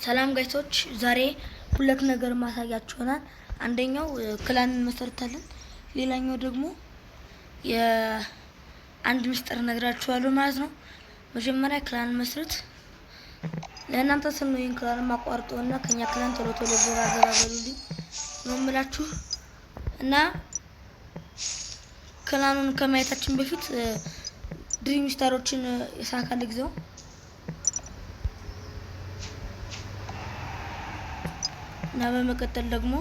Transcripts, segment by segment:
ሰላም guys ኦች፣ ዛሬ ሁለት ነገር ማሳያችሁ ይሆናል። አንደኛው clan እንመሰርታለን፣ ሌላኛው ደግሞ የአንድ ምስጢር እነግራችኋለሁ ማለት ነው። መጀመሪያ clan መስርት። ለእናንተ ስል ነው ይህን clan ማቋርጠው እና ከኛ clan ቶሎ ቶሎ ገባ ገባ በሉልኝ ነው የምላችሁ። እና clan ኡን ከማየታችን በፊት dream star ኦችን የሳካ ልግዘው። እና በመቀጠል ደግሞ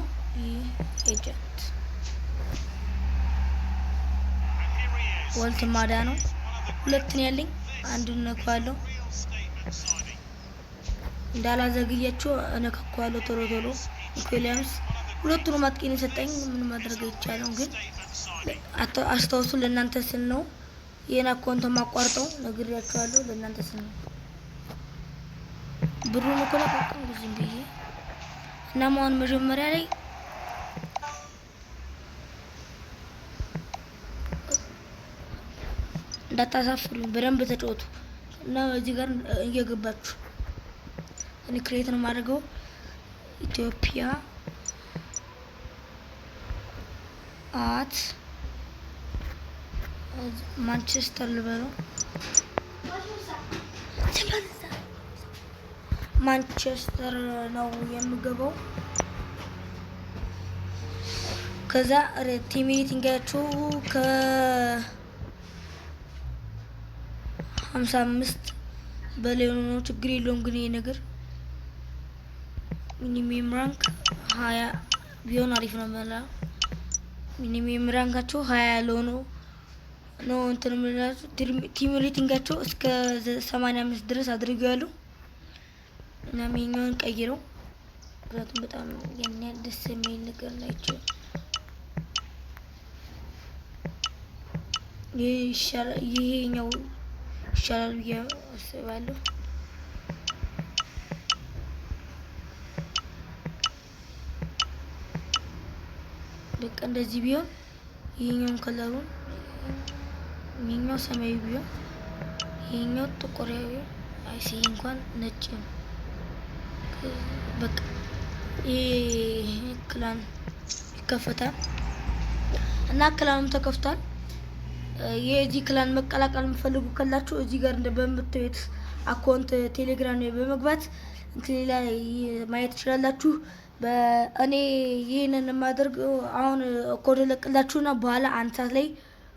agent ወልት ማዳ ነው። ሁለት ነው ያለኝ፣ አንዱን እነካዋለሁ። እንዳላዘግያችሁ እነካኳለሁ ቶሎ ቶሎ። ዊሊያምስ ሁለቱንም አጥቂ ነው የሰጠኝ። ምን ማድረግ አይቻልም፣ ግን አስታውሱ፣ ለእናንተ ስል ነው ይህን account ማቋርጠው፣ ነግሬያችኋለሁ። ለእናንተ ስል ነው። ብሩን እኮ ለቃቀም ዝም ብዬ። እናም አሁን መጀመሪያ ላይ እንዳታሳፍሩኝ በደንብ ተጫወቱ እና እዚህ ጋር እየገባችሁ እኔ create ነው የማደርገው። ኢትዮጵያ at ማንቸስተር ልበለው፣ ማንቸስተር ነው የምገባው። ከዛ team rating ኣችሁ ከ55 በላይ ሆኖ ችግር የለውም። ግን ይሄ ነገር minimum rank 20 ቢሆን አሪፍ ነው። መላ minimum rank ኣቸው 20 ያለው ነው ነው እንትን የምላችሁ team rating ኣቸው እስከ 85 ድረስ አድርጌዋለሁ። እና ይሄኛውን ቀይረው፣ ምክንያቱም በጣም ያን ያህል ደስ የሚል ነገር ናቸው። ይሄኛው ይሻላል ብዬ አስባለሁ። በቃ እንደዚህ ቢሆን፣ ይሄኛውን color ኡን ይሄኛው ሰማያዊ ቢሆን፣ ይሄኛው ጥቁር ቢሆን፣ አይሲ እንኳን ነጭ ነው። በቃ ይሄ clan ይከፈታል እና clan ኡም ተከፍቷል። የዚህ clan መቀላቀል የምፈልጉ ካላችሁ እዚህ ጋር እንደ በምታዩት account ቴሌግራም ላይ በመግባት እንትን ላይ ማየት ትችላላችሁ። በእኔ ይህንን የማደርገው አሁን ኮድ እለቅላችሁና በኋላ አንድ ሰዓት ላይ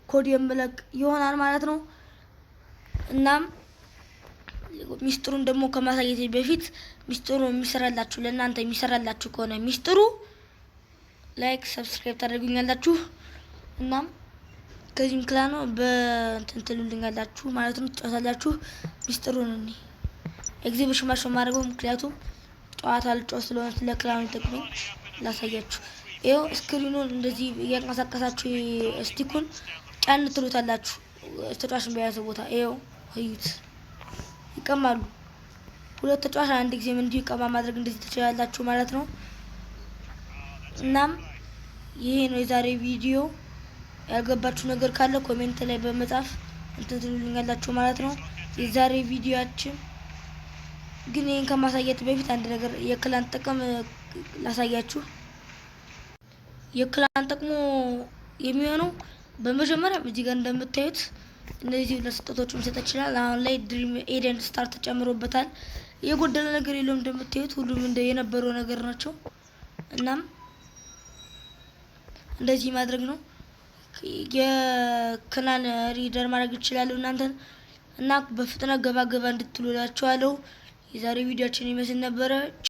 ኮድ የምለቅ ይሆናል ማለት ነው። እናም ሚስጥሩን ደግሞ ከማሳየት በፊት ሚስጥሩ የሚሰራላችሁ ለእናንተ የሚሰራላችሁ ከሆነ ሚስጥሩ like፣ subscribe ታደርጉኛላችሁ። እናም ከዚህም clan ኡ በእንትን ትሉልኛላችሁ ማለት ነው፣ ትጫወታላችሁ። ሚስጥሩን እኔ exhibition match የማደርገው ምክንያቱም ጨዋታ ልጫወት ስለሆነ ስለ clan ኡ ይጠቅመኝ ላሳያችሁ። ይኸው screen ኡን እንደዚህ እያንቀሳቀሳችሁ stick ኡን ጫን ትሉታላችሁ። ተጫዋችን በያዘው ቦታ ይኸው እዩት፣ ይቀማሉ። ሁለት ተጫዋች አንድ ጊዜም እንዲሁ ይቀማ ማድረግ እንደዚህ ትችላላችሁ ማለት ነው። እናም ይሄ ነው የዛሬ ቪዲዮ። ያልገባችሁ ነገር ካለ comment ላይ በመጻፍ እንትን ትሉልኛላችሁ ማለት ነው። የዛሬ ቪዲዮአችን ግን ይህን ከማሳየት በፊት አንድ ነገር የ clan ጥቅም ላሳያችሁ። የ clan ጥቅሙ የሚሆነው በመጀመሪያ እዚህ ጋር እንደምታዩት እነዚህ ሁለት ስጦታዎች መስጠት ይችላል። አሁን ላይ dream ኤደን star ተጨምሮበታል። የጎደለ ነገር የለውም። እንደምታዩት ሁሉም እንደ የነበረው ነገር ናቸው። እናም እንደዚህ ማድረግ ነው። የ clan leader ማድረግ ይችላሉ እናንተን እና በፍጥነት ገባ ገባ እንድትሉላችኋለሁ። የዛሬ ቪዲዮአችን ይመስል ነበረ።